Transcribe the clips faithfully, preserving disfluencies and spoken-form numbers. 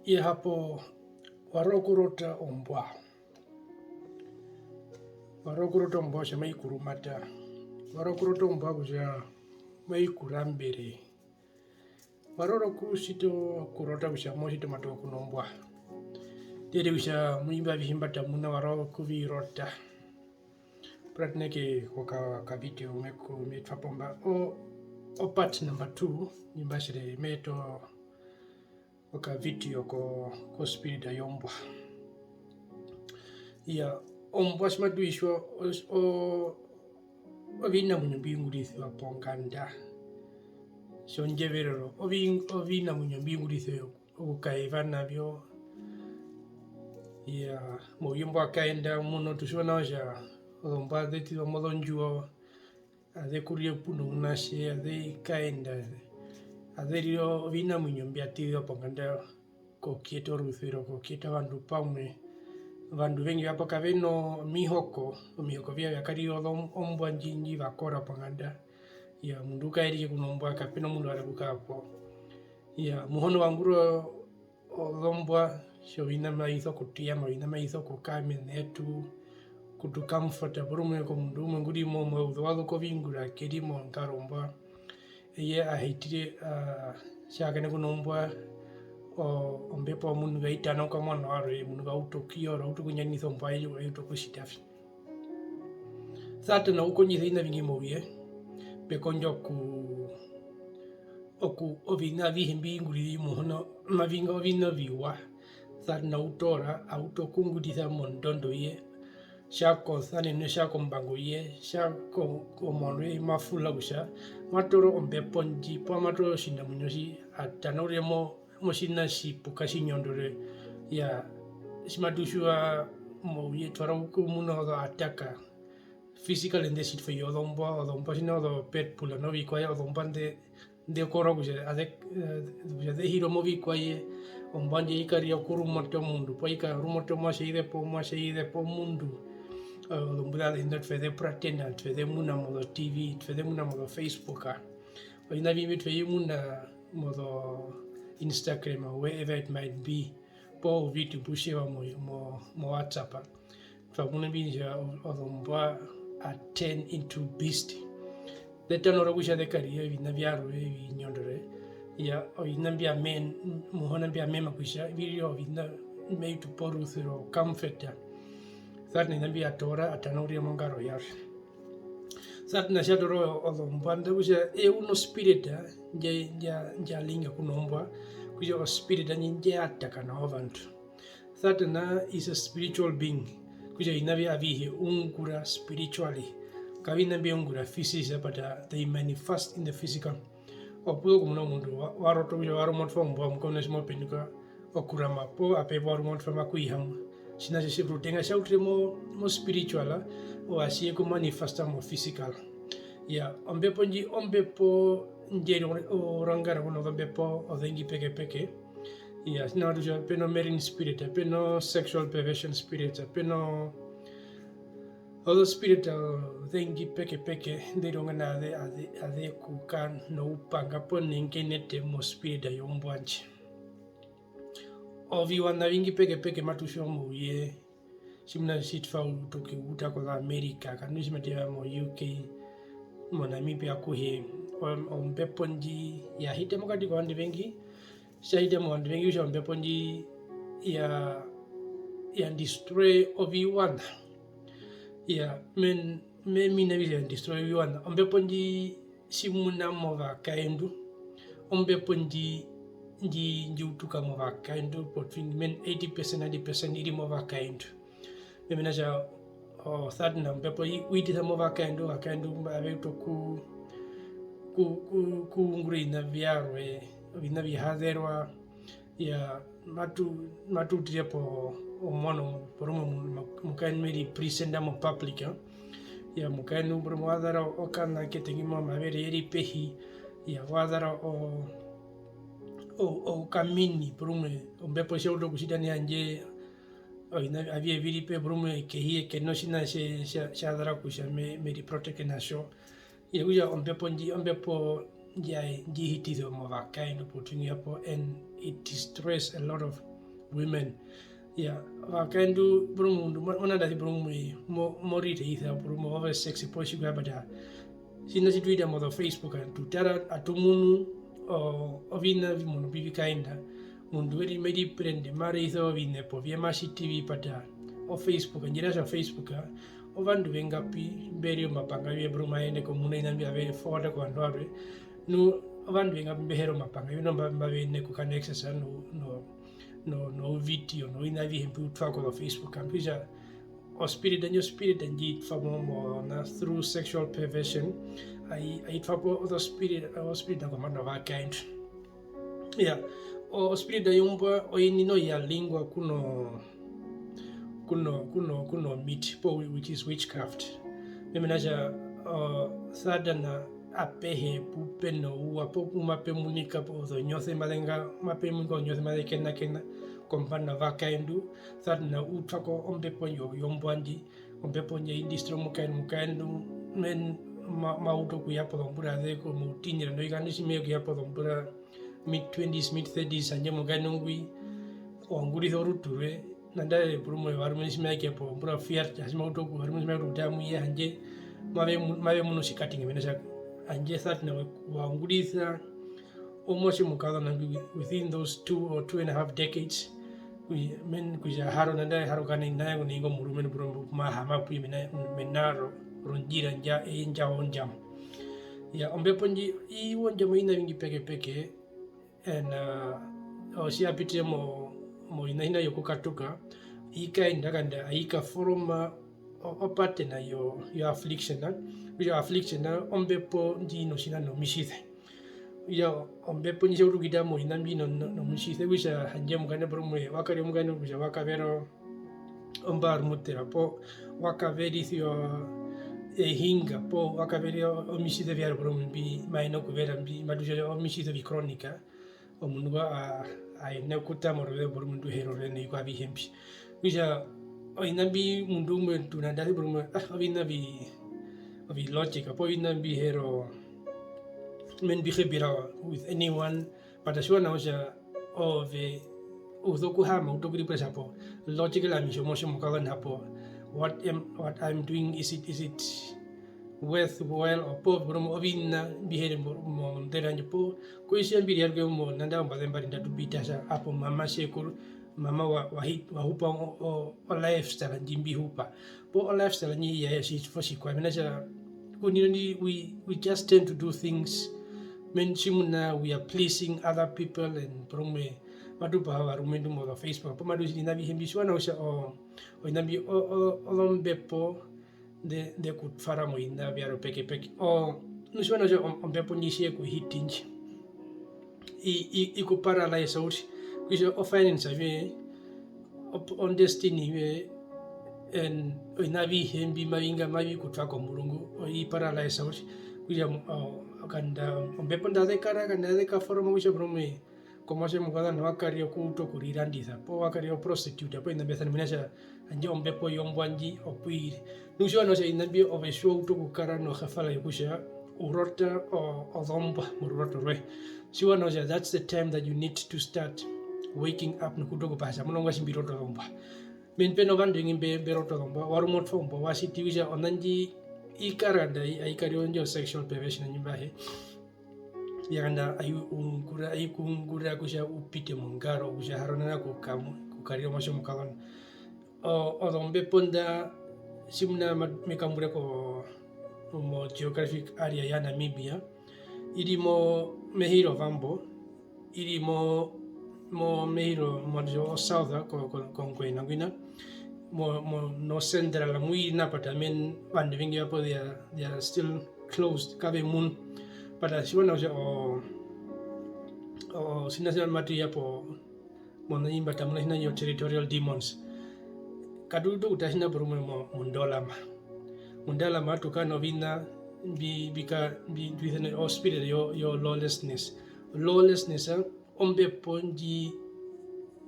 Ihapo wa rora okurota ombwa. Wa rora okurota ombwa kutja mai ku rumata. Wa rora okurota ombwa kutja mai ku rambere. Wa rora okutjita okurota kutja mo tjiti omatokolo ku nombwa. Tjiri kutja imbi avihe mbi mba tamuna wa rora okuvirota. Puratene ke koka, ka video me ku, me twa po mba. O, o part number two, ndji mba tjere me eta o, oka video ko, ko spirit yombwa. Iya, ombwa tji matu i tjiwa, o, o, ovinamuinyo mbi ungurisiwa ponganda. Tjondjeverero, ovi-, ovinamuinyo mbi ungurisiwa okukaeva na vyo. Iyaa, mouye mbwa kaenda muno, tu tjiwa nawa kutja ozombwa aze ṱizwa mozondjuwo, aze kurire pu nounatje, aze kaenda, aze rire ovinamuinyo mbya ṱizwa ponganda kokuyeta orusuvero, kokuyeta ovandu pamwe. Ovandu ovengi vapo kave na omihoko, omihoko vyawo vya karira ozo-, ombwa ndji, ndji va kora ponganda. Iyaa, omundu u kaerike ku nombwa, kape na omundu warwe ku kara po. Iyaa, Muhona wa ungura ozombwa, tjovina mavi sokutuyama, ovina mavi sokukaa mena yetu, okutu comforta porumwe komundu umwe ngu ri mo, mouzeu wa zu koviungura ke ri mongaro ombwa. Eye a hitire, a, tja hakaene ku nombwa, o-, ombepo yomundu kai tanauka omuano warwe, omundu wa utu okuyora, wa utu okunyandisa ombwa ye, wa utu okutjita vi. Satana u kondjisa ovina ovingi mouye, pe kondja oku-, oku-, ovina avihe mbi ungurisiwa i Muhona, mavi nga ovina oviwa. Satana u toora, a utu okuungurisa mondondo ye, tja kosanenwa, tja kombango ye, tja ko-, komuano ye, ma fula kutja ma toora ombepo ndji, poo ma toora otjinamuinyo tji, a tanaurire mo, motjiṋa tjipuka tjinyondorere. Iyaa, tji matu tjiwa mouye, twa ri okumuna ozo attack, physical and the street for you, ozombwa, ozombwa tjina ozo pit bull, novikwaye, ozombwa nḓe, nḓe korwa kutja aze-, eh, kutja ze hirwa movikwaye, ombwa ndjo i karira okurumata omundu, poo i karumata omuatje i zepa, omuatje i zepa omundu. Eh, ozombwa azehe nḓo twe ze puratena, twe ze muna mozo T V, twe ze muna mozo Facebook. Ovina vimwe twe vi muna mozo Instagram, wherever it might be, poo ouvideo mbu tjiwa mo, mo, mo WhatsApp. Twa muna mbi kutja ozombwa are turn into beast. Ze tanaura kutja ze karire ovina vyarwe ovinyondorere. Iyaa, ovina mbya mema, Muhona mbya mema kutja vi rire ovina mbi mavi tu pe orusuvero, comforta. Satana ovina mbya toora, a tanaurire mongaro yarwe. Satana tja toora ozombwa nḓo kutja eye u no spirit ndja, ndja, ndja linga ku nombwa, kutja o spirit ndji ndja attack na ovandu. Satana is a spiritual being, kutja ovina vye avihe u ungura spiritually. Kavina mbi ungura physics, but, uh, they manifest in the physical. Opu zo kumuna omundu wa, wa rota kutja wa rumwa otwa ombwa, omukaendu tji mo penduka okurama, poo ape wa rumwa otwa ma ku ihamwa. Tjiṋa tjo tji rutenga tja utire mo, mo spiritual, ove tji ye ku manifesta mo physical. Iyaa, ombepo ndji, ombepo ndji ri orangara ku nozombepo ozengi pekepeke. Iyaa, tjiṋa matu tja, pe no marine spirit, pe no sexual perversion spirit, pe no ozo spirit ozengi pekepeke, nḓe ri onganda aze, aze, aze ku kara noupanga poo nengenete mo spirit yombwa ndji. Oviwaṋa ovingi pekepeke matu tjiwa mouye, tjimuna tji twa utu okuuta koza America, kandu tji matu ya mo U K, mo Namibia akuhe, o-, ombepo ndji ya hita mokati kovandu ovengi, tja hita movandu ovengi kutja ombepo ndji ya, ya destroy oviwaṋa. Iyaa, men-, me mina kutja ya destroy oviwaṋa. Ombepo ndji tjimuna movakaendu, ombepo ndji, ndji, ndji utuka movakaendu, potwingi, men eighty percent, ninety percent i ri movakaendu. Mena kutja, o, Satana ombepo i-, u i tisa movakaendu, ovakaendu mba ave utu oku-, ku-, ku-, kuungura ovina vyarwe, ovina vi ha zerwa, Iyaa, matu-, matu utire po omuano porumwe mu-, mu-, mukaendu me ri presenta mo public, eh. Iyaa, mukaendu porumwe wa zara okaṋa ketengi momavere ye ri pehi, iyaa, wa zara o-, o-, okamini porumwe, ombepo tji ya utu okutjita nai handje ovina avihe vi ri pehi porumwe kehi ye ke na otjiṋa tje-, tja-, tja zara kutja me-, me ri protect na tjo. Okutja ombepo ndji, ombepo ndji, ndji hitisa movakaendu potuingi hapo, and it destroys a lot of women. Ya, ovakaendu porumwe omundu mo-, mo na ndasi porumwe mo-, mo retaisa porumwe over sex poo tjikwaye, but, ah, tjina tji tu ita mozo Facebook, tu tara atu munu, o-, oviṋa vi-, omundu mbi vi kaenda, omundu we ri me ri prende, ma raisa ovinepo vye, ma tjiti vi, but, ah, o Facebook, ndji ri atja o Facebook, ah, ovandu vengapi mbe ri omapanga vye porumwe a yenene okumuna oviṋa mbi ave forwarda kovandu varwe, nu ovandu vengapi mbe he ri omapanga vye, nu mba-, mba ve yenene oku connecta no, no, no, no video, noviṋa avihe mbi u twa ko Facebook, ami kutja o spirit, ndjo spirit ndji twa mo, mo, na through sexual perversion, ai, ai twa po ozo spirit, o spirit kombanda ovakaendu. Ya, o, o spirit yombwa oini noho ya lingwa kuno, kuno, kuno, kuno miti, po, which is witchcraft. Mena kutja, o, Satana apehe pu pe nouwa, po pu mape munika po ozonyose maze nga-, mape munika ozonyose maze kenakena kombanda ovakaendu, Satana u twa ko ombepo ndjo yombwa ndji, ombepo ndjo i destroy omukaendu, omukaendu men-, ma-, ma utu okuya pozombura ze ko moutinire, novikando tji me ya okuya pozombura mid twenties, mid thirties, handje omukaendu ngwi wa ungurisa orutu rwe, nandarire porumwe ovarumendu tji mave keya pozombura veertig, tji ma utu oku-, ovarumendu tji mave utu okutara mu ye, handje mave mu-, mave munu otjikatinge mena kutja handje Satana we-, wa ungurisa omuatje omukazona ngwi within those two or two and a half decades, kutja, men-, kutja haro nandarire haro kana ina yangu nai ngo murumendu porumwe pu ma haama pu ye mena, mena ro-, rondjira ndja, eye ndja ondjamo. Ya, ombepo ndji i wondjamo oviṋa ovingi pekepeke, and, uh, otji ya pitire mo-, moviṋa hina vyokukatuka, i kaenda nganda ai kaforoma o-, o pattern yo, yo affliction, eh? Kutja affliction, eh, ombepo ndji i notjiṋa nomitjise. Kutja ombepo ndji tji ya utu okuhita moviṋa mbi no-, no-, nomitjise, kutja handje omukaendu porumwe wa karira omukaendu kutja wa kavera o-, ombarmutera, poo wa kaverisiwa ehinga, poo wa kaverisiwa omitjise vyarwe porumwe mbi ma yenene okuvera, mbi matu tja omitjise ovicronica, omundu ngo a, a yenene okutama oruveze porumwe ndu he ri oruveze novikwao avihe mbi. Okutja oviṋa mbi omundu umwe tu na ndasi porumwe, ah, oviṋa vi, ovi logical, poo oviṋa mbi he ri o, men, mbi he pi ra with anyone, but tjiwa nawa kutja ove u sokuhaama, u utu okuripura kutja hapo, logically ami otjomuatje omukazona hapo, what am, what I'm doing, is it, is it worthwhile, poo porumwe oviṋa mbi he ri mo-, mondero yandje, poo koitja mbi ri yaruke mo, nanda ombaze mbari ndatu mbi ta tja hapo mama tjekuru, mama wa, wa hi-, wa hupa o, o, o lifestyle ndji mbi hupa. Poo o lifestyle ndji ya, ya tji-, tjitwa tjikwao. Mena kutja, kunino ndi, we, we just tend to do things, men, tjimuna we are pleasing other people, and porumwe matu paha ovarumendu mozo Facebook, poo matu tjiti oviṋa avihe mbi, tjiwa nawa kutja, o, oviṋa mbi, o, o, ozombepo nḓe-, nḓe ku twara moviṋa vyarwe pekepeke. O, nu tjiwa nawa kutja om-, ombepo ndji tji ye ku hiti ndji, i, i, i ku paralyze uriri, kutja o finance yoye, op-, o destiny yoye, and oviṋa avihe mbi mavi nga mavi ku twa komurungu, o i paralyze uriri, kutja, o, kanda ombepo nḓa ze kara, kanda ze kaforoma kutja porumwe komuatje omukazona wa karira okuuta okurirandisa, poo wa karira o prostitute, poo oviṋa mbya sana, mena kutja handje ombepo yombwa ndji opu i ri. Nu tjiwa nawa kutja oviṋa mbi ove tji wa utu okukara nohefala yokutja u rota o-, ozombwa moruroto rwoye. Tjiwa nawa kutja that's the time that you need to start waking up nokuuta okupaha kutja muno ongwaye tji mbi rota ozombwa. Men, pe novandu ovengi mbe-, mbe rota ozombwa, wa rumwa otwa ombwa, wa tjiti kutja ona ndji i kara nda-, ai karira ondjo sexual perversion ndji mba hee. Ya kanda ai ungura, ai ku ungura kutja u pite mongaro, kutja haro nana kuka-, kukarira omuatje omukazona. O-, ozombepo nḓa, tjimuna ma-, me kambura ko, mo geographic area ya Namibia, i ri mo, mehi rOvambo, i ri mo, mo, mehi ro, mo, o south, ko, ko, kOngwena ngwina, mo, mo, no central mu i ri nao, but I mean, ovandu ovengi vapo they are, they are still closed, kave munu. But tjiwa nawa kutja o, o, tjina tja matu ya po, mona imba tamuna tjina yo territorial demons. Katu utu okutara tjina porumwe mo, mundolama. Mundolama atu kara noviṋa mbi, mbi ka, mbi, mbi isana o spirit yo, yo lawlessness. Lawlessness, eh, ombepo ndji,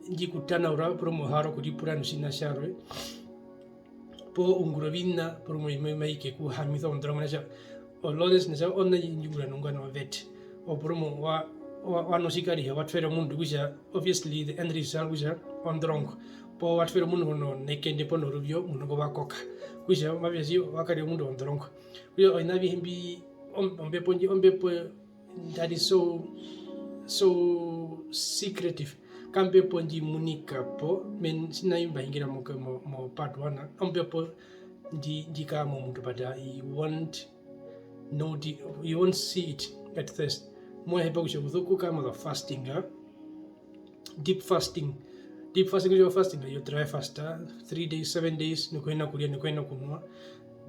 ndji ku tanaura porumwe o hara okuripura notjina tjarwe. Poo u ungura oviṋa porumwe imwe mai ke ku haamisa ondora, mena kutja o lawlessness oṋa ndji ungura nongwana ovete. Oporumwe wa, wa, wa nu otjikariha, wa twere omundu kutja, obviously the end result kutja ondoroka. Poo wa twere omundu ngo nonekende poo noruvyo, omundu ngo wa koka. Kutja, obviously, wa karire omundu wondoroka. Kutja, oviṋa avihe mbi, om-, ombepo ndji, ombepo that is so, so secretive. Ka mbepo ndji munika po, men, tjinga mba hungira mo, mo, mo part one, ombepo ndji, ndji kara momundu, but, uh, you won't noti-, you won't see it at first. Mo hepa kutja u sokukara mozo fasting, ah, deep fasting. Deep fasting is your fasting, your dry fast, ah, three days, seven days, nokuhina kurya, nokuhina kunwa.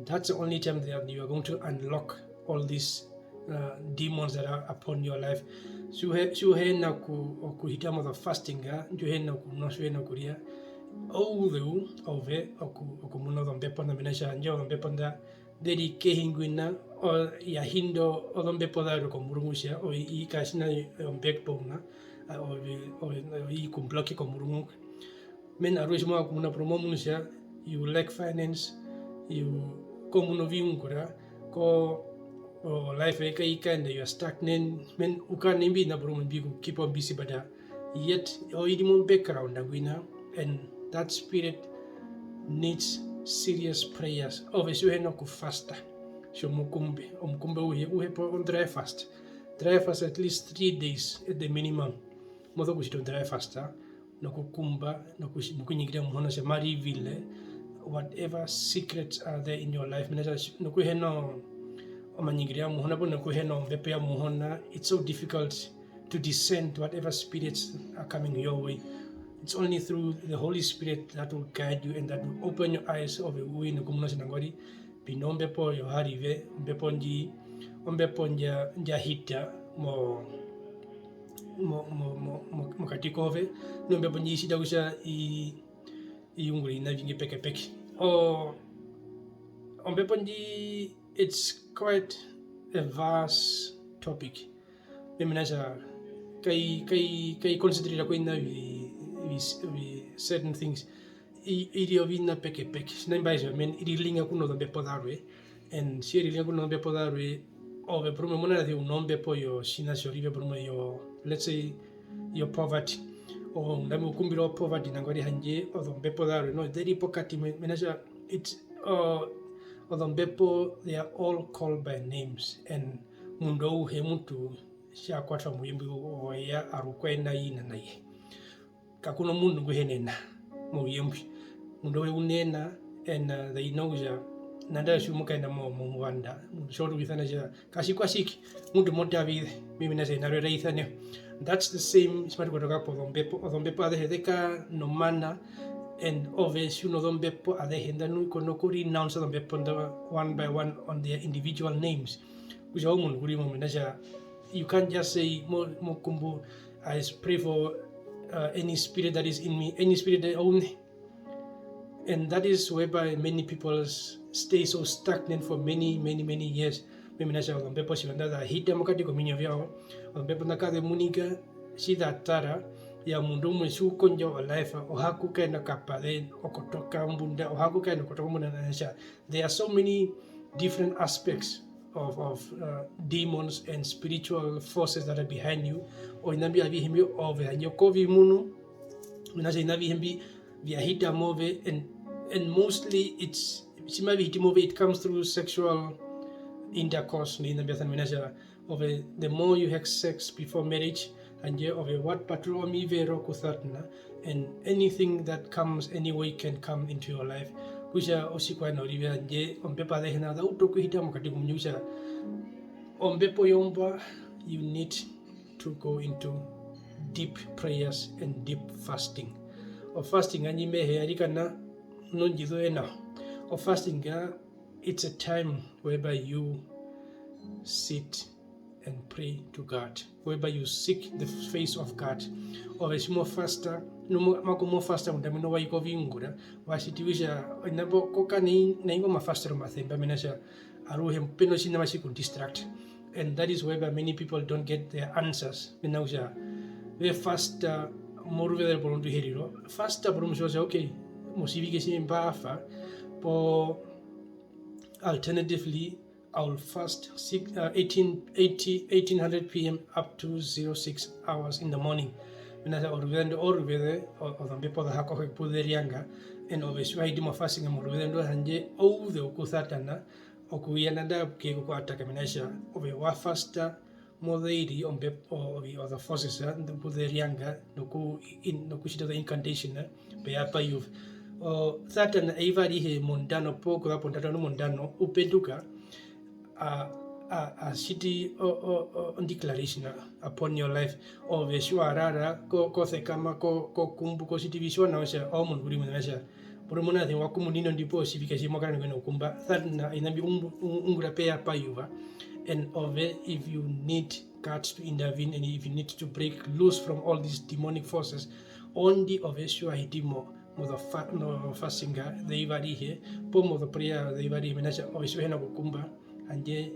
That's the only time that you are going to unlock all these, uh, demons that are upon your life. Tji u hi-, tji u hina ku-, okuhita mozo fasting, ah, tji u hina kunwa, tji u hina kurya, ouzeu ove oku-, okumuna ozombepo nḓa, mena kutja handje ozombepo nḓa, nḓe ri kehi ngwina, o-, ya hinda ozombepo zarwe komurungu kutja, oi-, i katjiṋa o-backbone, a, oi-, oi-, oi-, i ku block komurungu. Men, aruhe tji mo vanga okumuna porumwe omundu kutja, you lack finance, you, ko muna oviungura, ko, o, life yoye kai kaenda, you are stagnant. Men, u kara na imbi oviṋa porumwe mbi ku keep on busy, but, uh, yet oiri mo background ngwina, and that spirit needs serious prayers. Ove tji u hina okufasta tjomukumbe, omukumbe auhe u hepa o dry fast. Dry fast at least three days at the minimum. Mo sokutjita o dry fast, ah, nokukumba, nokushi-, nokuningira Muhona kutja ma reveal whatever secrets are there in your life. Mena kutja nokuhina omaningira ya Muhona, poo nokuhina ombepo ya Muhona, it's so difficult to discern whatever spirits are coming your way. It's only through the Holy Spirit that will guide you and that will open your eyes ove u ye nokumuna kutja nangwari pe na ombepo yoharive, ombepo ndji-, ombepo ndja, ndja hita mo-, mo-, mo-, mo-, mo-, mokati kove, nu ombepo ndji i tjita kutja i-, i ungure oviṋa ovingi pekepeke. O-, ombepo ndji, it's quite a vast topic. Mena kutja kai, kai, kai concentrate koviṋa vi, vi, vi certain things. I, i ri oviṋa pekepeke. Tjinga mba tja, men, i ri linga ku nozombepo zarwe. And tji i ri linga ku nozombepo zarwe, ove porumwe mo muna kutja u nombepo yotjiṋa tjorive porumwe yo, let's say, yo poverty. O, nda me kumbira o poverty nangwari handje ozombepo zarwe, no, ze ri pokati, me-, mena kutja, it's, uh, ozombepo, they are all called by names. And omundu auhe mutu tja kwatwa mouye mbwi, o ya arukwa e na ina na ye. Kaku na omundu ngu hi na ina mouye mbwi. Omundu auhe u na ina, ena the ina kutja nandarire tji mo kaenda mo-, momuvanda, omundu tji wa utu okwisana kutja Katjikwatjike, mutu mo David, mbi mena kutja ina roye ra isanewa. That's the same tji matu kotoka pozombepo. Ozombepo azehe ze kara nomana, and ove tji u nozombepo azehe nḓa nu, ko na oku renounce ozombepo nḓa one by one on their individual names. Kutja omundu ngu ri mo, mena kutja you can't just say mo-, mo kumbu, "I pray for, uh, any spirit that is in me, any spirit that own." And that is whereby many people s-, stay so stagnant for many, many, many years. Mbi mena kutja ozombepo tjiva nḓa za hita mokati kominyo vyawo, ozombepo nḓa kaze munika, tji za tara, ya omundu umwe tji u kondja o life, o ha kukaenda kapaze, okotoka ombunda, o ha kukaenda okotoka ombunda, na tja, there are so many different aspects of, of, uh, demons and spiritual forces that are behind you. Oviṋa mbi avihe mbi ove handje ko vi munu, mena kutja oviṋa avihe mbi vya hita move, and, and mostly it's, tji mavi hiti move, it comes through sexual intercourse, noviṋa mbya sana, mena kutja ove, the more you have sex before marriage, handje ove wa paturura omivero ku Satana, and anything that comes any way can come into your life. Kutja otjikwaye norive, handje ombepo azehe nḓa za utu okuhita mokati komundu, kutja ombepo yombwa, you need to go into deep prayers and deep fasting. O fasting handje me hee arikana nondjizo ye nawa. O fasting, ah, it's a time whereby you sit and pray to God, whereby you seek the face of God. Ove tji mo fasta, nu mo-, mako mo fasta, munda muno wa i koviungura, wa tjiti kutja, oviṋa mbo, ko ka nai-, nai ngo mafastero omasemba, mena kutja aruhe pe notjiṋa matji ku distract. And that is whereby many people don't get their answers. Mena kutja ve fasta moruveze porunduherero, fasta porumwe tji wa tja, okay, motjivike tji mba fa, poo alternatively, I'll fast six, uh, eighteen, eighty, eighteen hundred p m up to zero six hours in the morning. Mena kutja oruveze ndo oruveze o-, ozombepo za ha kohe pu ze ryanga, and ove tji wa hiti mo fasting moruveze ndo, handje ouzeu ku Satana okuya nanda ke ku ataka, mena kutja ove wa fasta mo ze iri ombepo, ovi-, ozo forces, eh, pu ze ryanga noku-, in-, nokutjita ozo incantation, eh, pe ya payuva. O, Satana eyuva arihe mondano poo okuza pondatu mondano, u penduka, a, a, a tjiti o, o, o, o declaration upon your life. Ove tji wa rara, ko, ko sekama, ko, ko kumbu, ko tjiti vi, tjiwa nawa kutja omundu ngu ri muna kutja, porumwe nao wa kumunine ndi poo tjivike tji mo kara nokuhina kukumba, Satana oviṋa mbi ungu-, ungu-, ungura pe ya payuva. And ove, if you need God to intervene and if you need to break loose from all these demonic forces, ondi ove tji wa hiti mo, mozo fa-, mozo fasting zeyuva arihe, poo mozo prayer zeyuva arihe, mena kutja ove tji u hi na kukumba, handje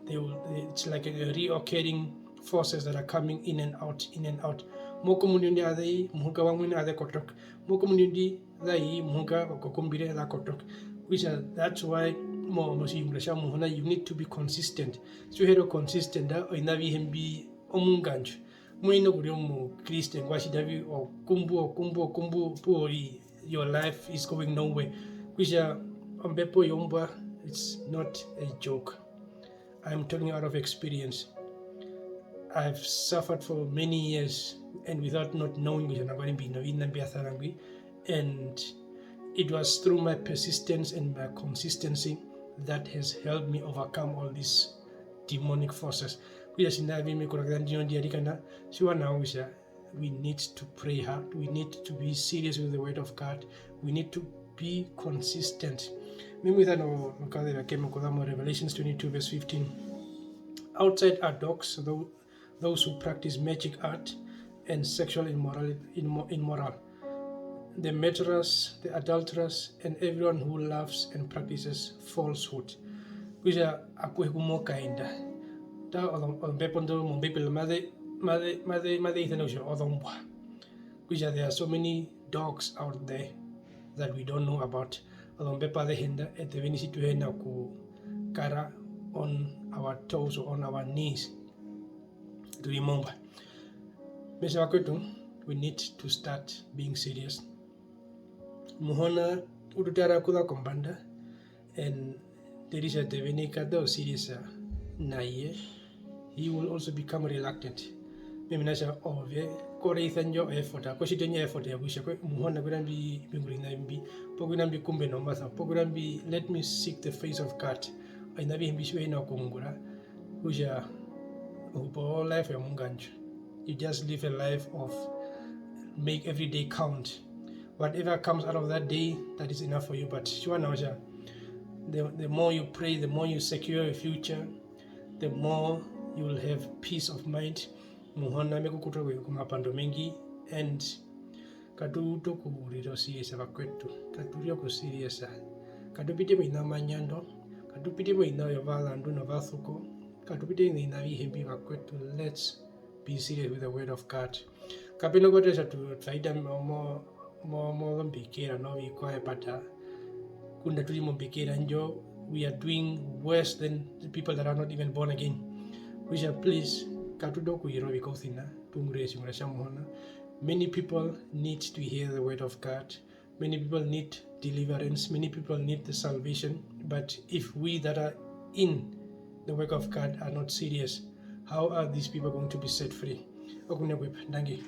they will, it's like a reoccurring forces that are coming in and out, in and out. Mo komunio ndi a ze i, muhuka wa mwina a ze kotoka. Mo komunio ndi za i, muhuka wa kokumbire za kotoka. Which are, that's why mo, motjiungura tja Muhona, you need to be consistent. Tji u he ri consistent, oviṋa avihe mbi omungandjo. Mo hina okurira omukriste ngwa tjita vi, o kumbu, o kumbu, o kumbu, puwo i, your life is going nowhere. Kutja ombepo yombwa, it's not a joke. I'm talking out of experience. I've suffered for many years and without not knowing kutja nangwari mbi noviṋa mbya sara ngwi. And it was through my persistence and my consistency that has helped me overcome all these demonic forces. Kutja tjinga vi me kurakisa ndino ndi arikana, tjiwa nawa kutja we need to pray hard, we need to be serious with the word of God, we need to be consistent. Me mu isa no, nokazeva kemwe okuza mo Revelations twenty-two verse fifteen. Outside are dogs, tho-, those who practice magic art and sexual immorality, immo-, immoral. The murderers, the adulterers, and everyone who loves and practices falsehood. Kutja akuhe ku mo kaenda. Ta ozo-, ozombepo ndo mOmbeibela maze, maze, maze, maze isana kutja ozombwa. Kutja there are so many dogs out there that we don't know about. Ozombepo azehe nḓa, eṱe oveni tji tu hi na okukara on our toes or on our knees. Tu ri mombwa. Me tja vakwetu, we need to start being serious. Muhona u tu tara okuza kombanda, and there is a deveni kata o serious na ye, he will also become reluctant. Mena kutja ove ko raisa indjo effort, ko tjiti indjo effort yokutja kwe-, Muhona, ku na mbi, mbi ungure oviṋa mbi, poo ku na mbi kumbe nomasa, poo ku na mbi, let me seek the face of God. Oviṋa avihe mbi tji u hi na okuungura, kutja u hupa o life yomungandjo. You just live a life of make every day count. Whatever comes out of that day, that is enough for you. But tjiwa nawa kutja, the, the more you pray, the more you secure your future, the more you will have peace of mind. Muhona me ku kuta komapando omengi, and katu utu okurira o serious vakwetu, katu rire oku serious. Katu piti moviṋa vyomanyando, katu piti moviṋa vyovazandu novasuko, katu piti moviṋa avihe mbi vakwetu. Let's be serious with the word of God. Kape na kuvatera kutja tu-, twa hita mo, mo, mo, mozombikira novikwao epata. Ngunda tu ri mombikira ndjo, we are doing worse than the people that are not even born again. Kutja, please, katu utu okurira ovikauthina, tu ungurire otjiungura tja Muhona. Many people need to hear the word of God. Many people need deliverance. Many people need the salvation. But if we that are in the work of God are not serious, how are these people going to be set free? Okunene kwepa, ndangi.